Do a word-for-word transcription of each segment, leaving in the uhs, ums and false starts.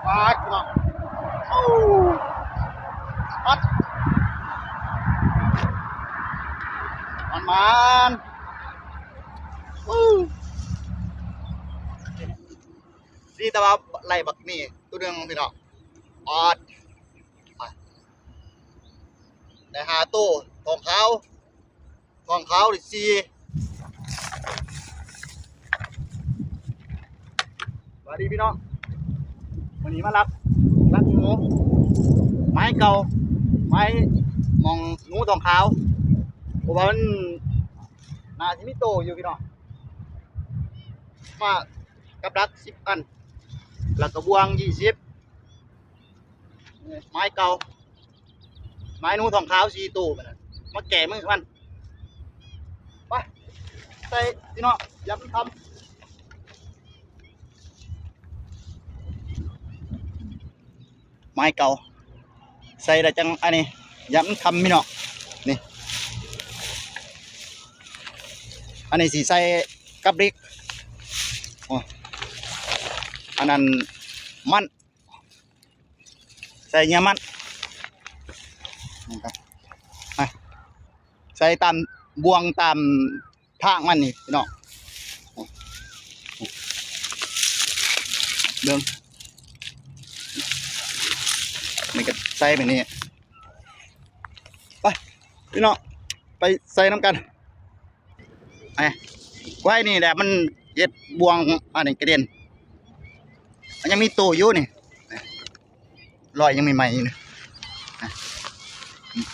ปาดพี่น้อง โอ้ ปัด มันมันอู้ ดีแต่ว่าไล่บักนี่ตัวหนึ่งพี่น้อง ออด ได้ห้าตัว ทองขาว ทองขาวได้สี่ สวัสดีพี่น้อง วันนี้มาลัก ลักหนู ไม้เก่า ไม้หม่องหนูทองขาว เพราะว่ามันน่าสิมีโตอยู่พี่น้อง มากับดักสิบอัน แล้วก็บ่วงยี่สิบ ไม้เก่า ไม้หนูทองขาวสี่ตัวมันน่ะ มาแก้มือมัน ไป ใส่พี่น้อง ยำทำ ไม้เก่า ใส่แล้วจังอันนี้ ยำทำพี่น้อง นี่ อันนี้สิใส่กับเหล็ก โอ้ อันนั้นมัน ใส่เยื่อมัน นะครับ อ่ะ ใส่ตามบ่วงตามทางมันนี่พี่น้อง เบิ่ง มันก็ใส่แบบนี้ ไป พี่น้อง ไปใส่น้ำกัน ไอ้ ไว้นี่แหละ มันเฮ็ดบ่วงอันนี้กระเด็น มันยังมีโตอยู่นี่ รอยยังใหม่ๆอยู่นี่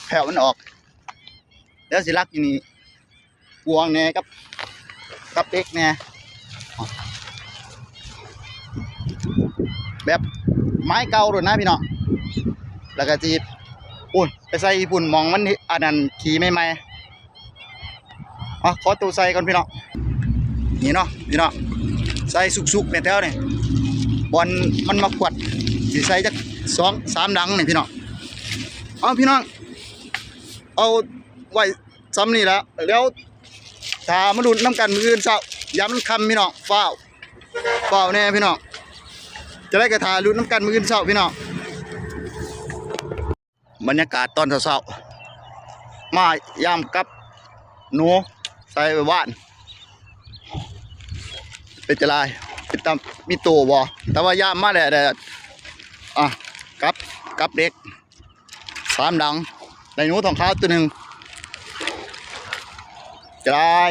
แผ่วมันออก แล้วสิลักอยู่นี่ บ่วงแหน่กับ กับเหล็กแหน่ แบบไม้เก่าโลดนะพี่น้อง แล้วก็สิ โอ้ย ไปใส่อีกพุ่น หม่องมัน อันนั้น ขี้ใหม่ๆ อ่ะ ขอตัวใส่ก่อนพี่น้อง นี่เนาะพี่น้อง ใส่สุกๆ แม่นแถวนี่ บ่อนมันมาขวด สิใส่จักสองสามดังนี่พี่น้อง เอาพี่น้อง เอาไว้ส่ำนี่ละ แล้วถ้ามาลุ้นนำกันมื้ออื่นเช้า ยามมันค่ำพี่น้อง ฟ้าว ฟ้าวแหน่พี่น้อง จะได้กระทาลุ้นนำกันมื้ออื่นเช้าพี่น้อง บรรยากาศตอนเช้าๆ มายามกับหนูใส่ไว้บ้าน เป็นจะไร เป็นตามมีโตบ่ แต่ว่ายามมาแล้ว อ่ะ กับ กับเหล็ก สามดัง ได้หนูทองขาวตัวหนึ่ง จะได้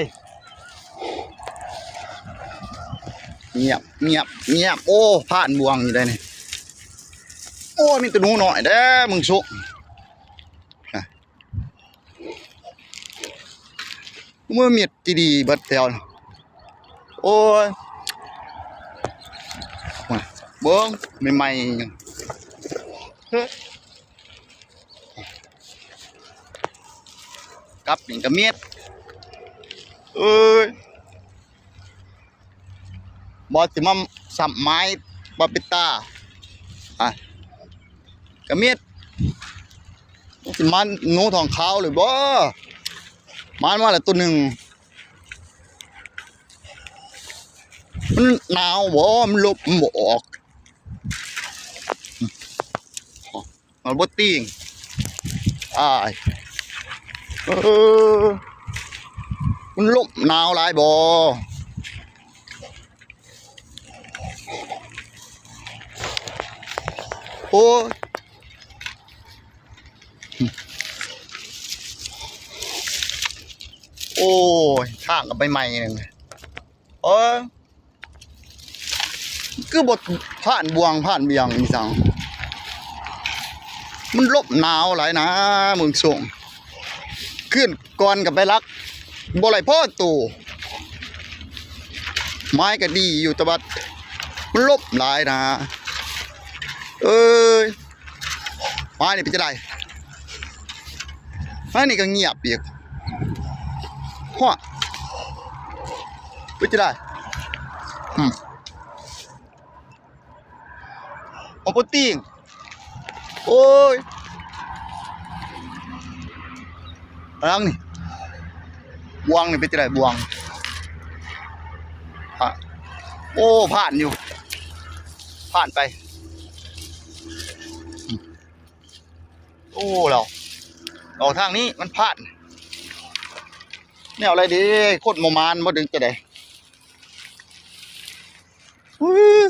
เงียบ เงียบ เงียบ โอ้ ผ่านบ่วงอยู่ได้นี่ โอ้ มีแต่หนูน้อยเด้อ มึงสุก ฮะ มือมีดดีๆ เบิดแถวน่ะ โอ้ย มา เบิ่ง ใหม่ๆ ยัง เฮ้ย กับนี่ก็มีด เอ้ย บ่สิมาสับไม้ปาปิตา อ่ะ ก็มีด สิมาหนูทองขาวหรือบ่ มามาแล้วตัวหนึ่ง มันหนาวบ่ มันหลบมันบ่ออก มันบ่ติ่ง อ้าย เออ มันหลบหนาวหลายบ่ โอ้ย โอ้ย ทางก็ใหม่ๆ หนึ่ง เออ คือบ่ผ่านบ่วงผ่านเวียงอีสัง มันหลบหนาวหลายนะ เมืองส่ง ขึ้นก่อนกับไปลัก บ่ไหลพ่อโต ไม้ก็ดีอยู่แต่ว่ามันหลบหลายนะ เอ้ย ไม้นี่เป็นจะได ไม้นี่ก็เงียบอีก ฮะ เป็นจะได อืม เอาปะติ่ง โอ้ย หลังนี่ บ่วงนี่เป็นจะได บ่วง ฮะ โอ้ ผ่านอยู่ ผ่านไป โอ้ เราออกทางนี้มันผ่าน แนวอะไรดี คนบ่มานบ่ดึงจะได้ อื้อ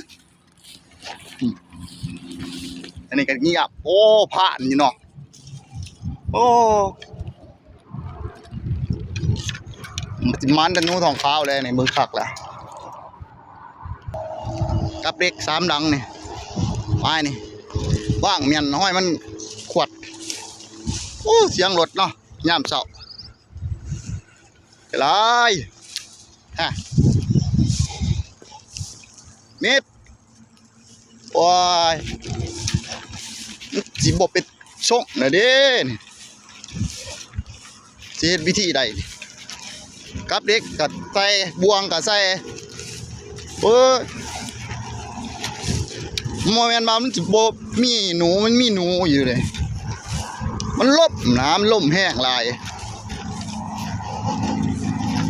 อันนี้ก็เงียบ โอ้ ผ่านอยู่เนาะ โอ้ มันสิมันแต่หนูทองขาวเลยนี่ เบิ่งคักแล้ว กับเด็กสามหลังนี่ ไม้นี่ ว่างเมียนห้อยมันขวด โอ้ เสียงรถเนาะ ยามเช้า หลาย ฮะ มิด โอ้ย มันสิบ่เป็นช่องนะเด้นี่ สิเฮ็ดวิธีใดนี่ กับเด็กก็ใส่ บ่วงก็ใส่ เอ้ย บ่แม่นว่ามันสิบ่มีหนู มันมีหนูอยู่เด้ มันลมนะ มันลมแฮงหลาย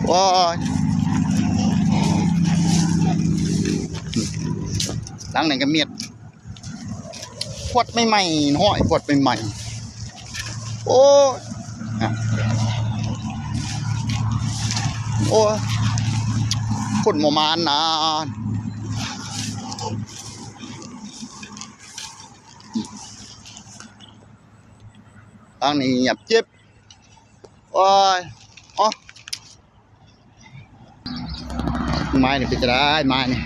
โอ้ย หลังนั้นก็เมียด ขวดใหม่ๆ ห้อยขวดใหม่ๆ โอ้ย อ่ะ โอ้ย คนบ่มานนะ ทางนี้เงียบเจ็บ โอ้ย อ๋อ ไม้นี่เป็นจะได้ ไม้นี่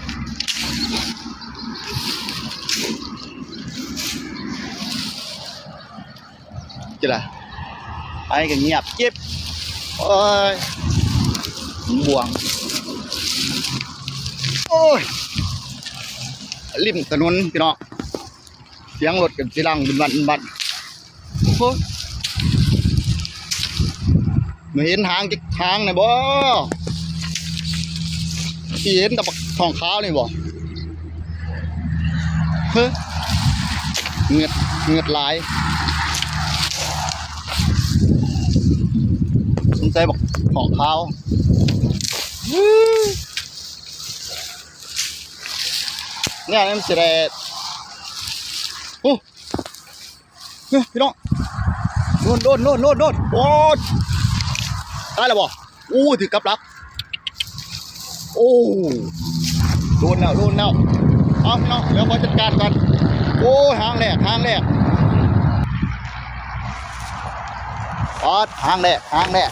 จะได้ ไอ้ก็เงียบเจ็บ โอ้ย บ่วง โอ้ย ริมถนนพี่น้อง เสียงรถกันสิลังเป็นวันเป็นวัน โอ้โห มาเห็นหางจักหางหน่อยบ่ สิเห็นแต่บักทองขาวนี่บ่ เฮ้ย เหงือด เหงือดหลาย สงสัยบักทองขาว เนี่ยมันสิได้ โอ้ เนี่ยพี่น้อง โดน โดน โดน โดน โดน โอ้ย ตายแล้วบ่ โอ้ย ถือกับดัก โอ้ โดนแล้ว โดนแล้ว เอาพี่น้อง เดี๋ยวขอจัดการก่อน โอ้ย หางแหลก หางแหลก ปอด หางแหลก หางแหลก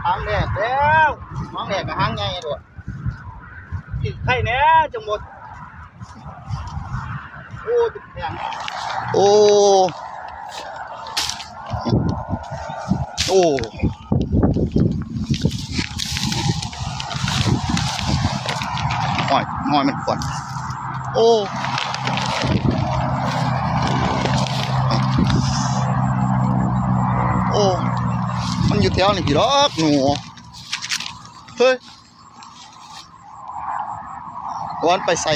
หางแหลกแล้ว หางแหลกกับหางใหญ่โลด สิไข่แหน่จังหมด โอ้ ติดแขน โอ้ โอ้ ห้อย ห้อยมันขวด โอ้ โอ้ มันอยู่แถวนี้พี่ดอกหนู เฮ้ย วันไปใส่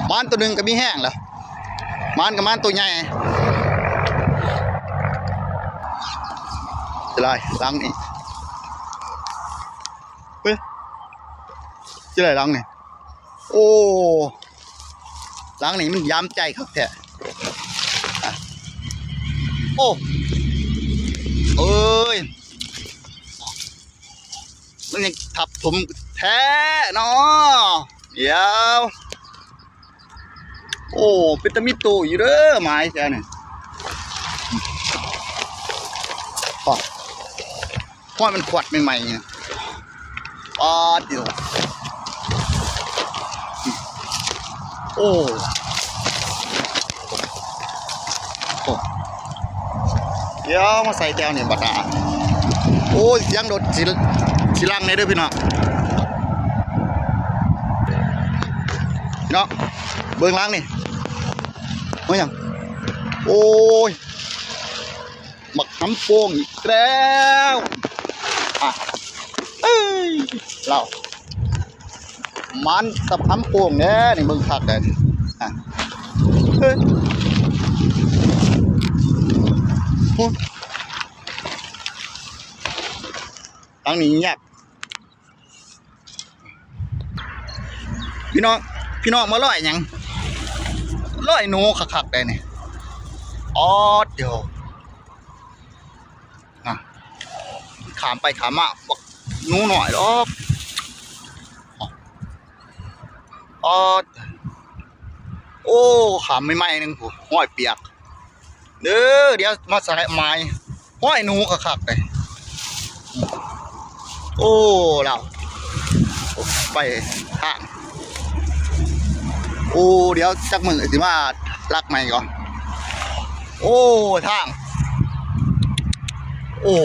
มานตัวหนึ่งก็มีแห้งแล้ว มานกับมานตัวใหญ่ จะได้หลังนี่ เฮ้ย จะได้หลังนี่ โอ้ หลังนี่มันยามใจครับแท้ อ่ะ โอ้ เอ้ย มันยังทับถมแท้เนาะ เดี๋ยว โอ้ เป็นตะมิโตอยู่เด้อ ไม้แท้เนี่ย ปอด เพราะมันขวดใหม่ๆเนี่ย ปอดเดียว โอ้ โอ้ เดี๋ยวมาใส่แก้วนี่บัดนะ โอ้ย เสียงรถสิ สิลังเลยเด้อพี่น้อง พี่น้อง เบิ่งหลังนี่ เฮ้ยหยัง โอ้ย บักหำโป่งอีกแล้ว อ่ะ เอ้ย เรา มันกับหำโป่งแน่นี่ เบิ่งคักแน่นี่ อ่ะ เฮ้ย โอ้ หลังนี้เงียบ พี่น้อง พี่น้องมาร้อยหยัง ร้อยหนูคักๆได้นี่ อ๋อ เดี๋ยว อ่ะ ข้ามไปข้ามมา บักหนูน้อยดอก อ๋อ โอ้ ข้ามใหม่ๆหนึ่ง ผู้ ห้อยเปียก เด้อ เดี๋ยวมาใส่ไม้ ห้อยหนูคักๆเลย โอ้ แล้ว ไปทาง โอ้ เดี๋ยวจักมื้อสิมาลักใหม่ก่อน โอ้ ทาง โอ้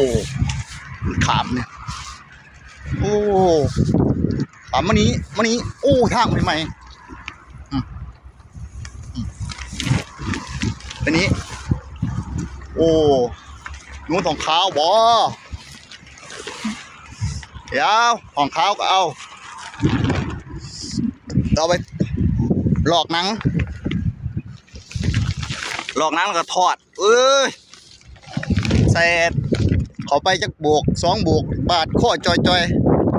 ข้ามเนี่ย โอ้ ข้ามมานี้ มานี้ โอ้ ทางใหม่ๆ อืม อืม อันนี้ โอ้ หนูทองขาวบ่ เดี๋ยว ทองขาวก็เอา เอาไป ลอกหนัง ลอกหนังแล้วก็ทอด เอ้ย ใส่เข้าไปจักโบกสองโบก บาดคอจ่อย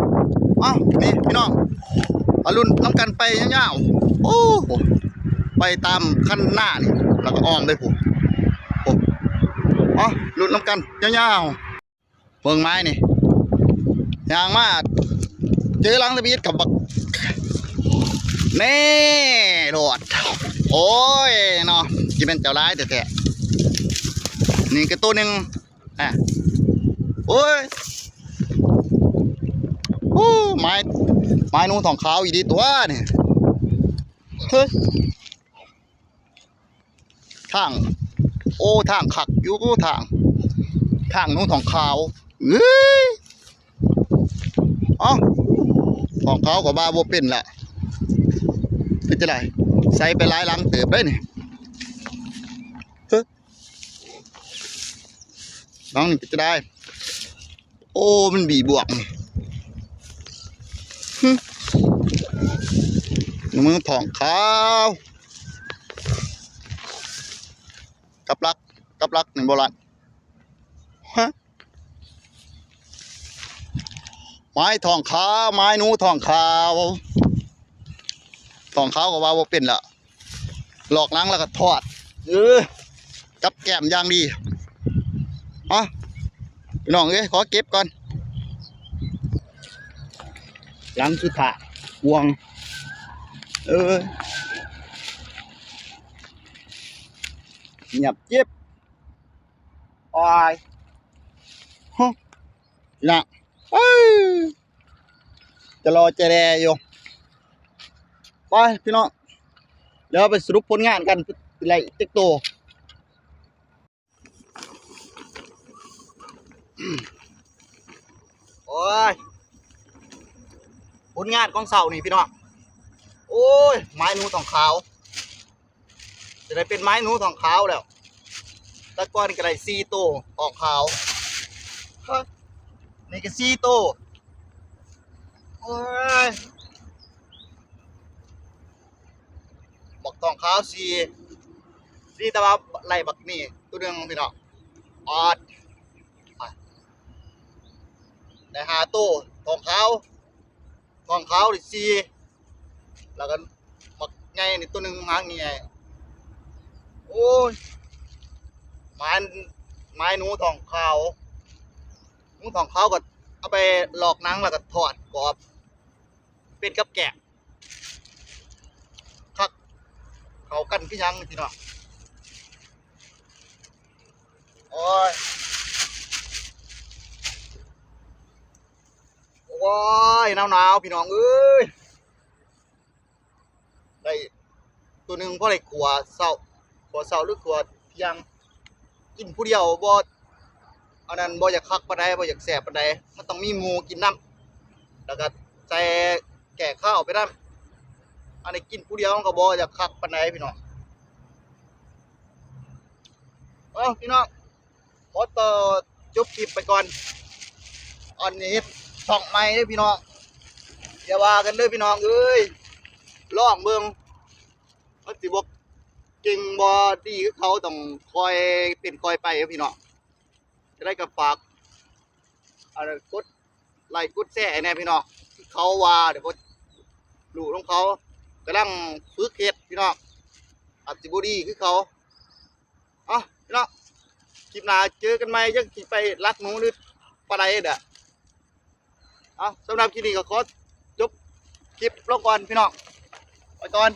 ๆ เอ้า นี่พี่น้อง มาลุ้นนำกันไปยาวๆ โอ้โห ไปตามคันนานี่ แล้วก็อ้อมเลยผู้ โอ้ เอ้า ลุ้นนำกันยาวๆ เบิ่งไม้นี่ ย่างมา เจอหลังทะเบียนกับบัก แน่โลด โอ้ย เนาะ สิเป็นเจ้าร้ายแท้ๆ นี่ก็ตัวหนึ่ง อ่ะ โอ้ย โอ้ ไม้ ไม้หนูทองขาวอีดีตัวนี่ เฮ้ย ทาง โอ้ ทางคักอยู่ ทาง ทางหนูทองขาว เอ้ย เอ้า ทองขาวก็ว่าบ่เป็นละ เป็นจั่งใด ใส่ไปหลายหลังเติบได้นี่ เฮ้ย หลังนี่เป็นจั่งใด โอ้ มันบีบวกนี่ หึ หนูทองขาว กับหลัก กับหลักนี่บ่ลั่น ฮะ ไม้ทองขาว ไม้หนูทองขาว ทองขาวก็ว่าบ่เป็นละ ลอกหนังแล้วก็ทอด เออ กับแกล้มอย่างดี เอ้า พี่น้องเอ้ย ขอเก็บก่อน หลังสุดท้าย ห่วง เออ เงียบจิ๊บ โอ้ย ฮะ นะ เอ้ย จะรอจะแลอยู่ ไปพี่น้อง เดี๋ยวไปสรุปผลงานกัน ไล่จักโต โอ้ย ผลงานของเช้านี่พี่น้อง โอ้ย ไม้หนูทองขาว จะได้เป็นไม้หนูทองขาวแล้ว แต่ก่อนก็ได้สี่โตทองขาว ฮะ นี่ก็สี่โต โอ้ย บักทองขาวสี่ สี่ แต่ว่าไล่บักนี่ตัวหนึ่งพี่น้อง ออด ได้ห้าโตทองขาว ทองขาวได้สี่ แล้วก็บักใหญ่นี่ตัวหนึ่งหางนี่ไง โอ้ย ไม้ ไม้หนูทองขาว หนูทองขาวก็เอาไปลอกหนังแล้วก็ทอดกรอบ เป็นกับแกล้ม คัก เข้ากันคือหยังพี่น้อง โอ้ย โอ้ย หนาวๆ พี่น้องเอ้ย ได้ตัวหนึ่งพอได้ขัวเช้า ขัวเช้าหรือขัวเที่ยง กินผู้เดียวบ่ อันนั้นบ่อยากคักปานใด บ่อยากแซ่บปานใด มันต้องมีหมู่กินนำ แล้วก็ใส่แก้คาวไปนำ อันนี้กินผู้เดียวมันก็บ่อยากคักปานใดพี่น้อง เอ้าพี่น้อง ขอต่อจบคลิปไปก่อน อันนี้เฮ็ดช่องใหม่เด้อพี่น้อง อย่าว่ากันเด้อพี่น้องเอ้ย ลองเบิ่ง มันสิบ่เก่งบ่ดีคือเขา ต้องค่อยเป็นค่อยไปเด้อพี่น้อง จะได้ก็ฝาก อันนั้นกดไลค์กดแชร์ให้แน่พี่น้อง ที่เขาว่าเดี๋ยวบ่รู้ของเขา กำลังฝึกเฮ็ดพี่น้อง อาจสิบ่ดีคือเขา เอ้าพี่น้อง คลิปหน้าเจอกันใหม่ จักสิไปลักหนูหรือปลาไหลเด้อ เอ้า สำหรับคลิปนี้ก็ขอจบคลิปลงก่อนพี่น้อง ไปก่อน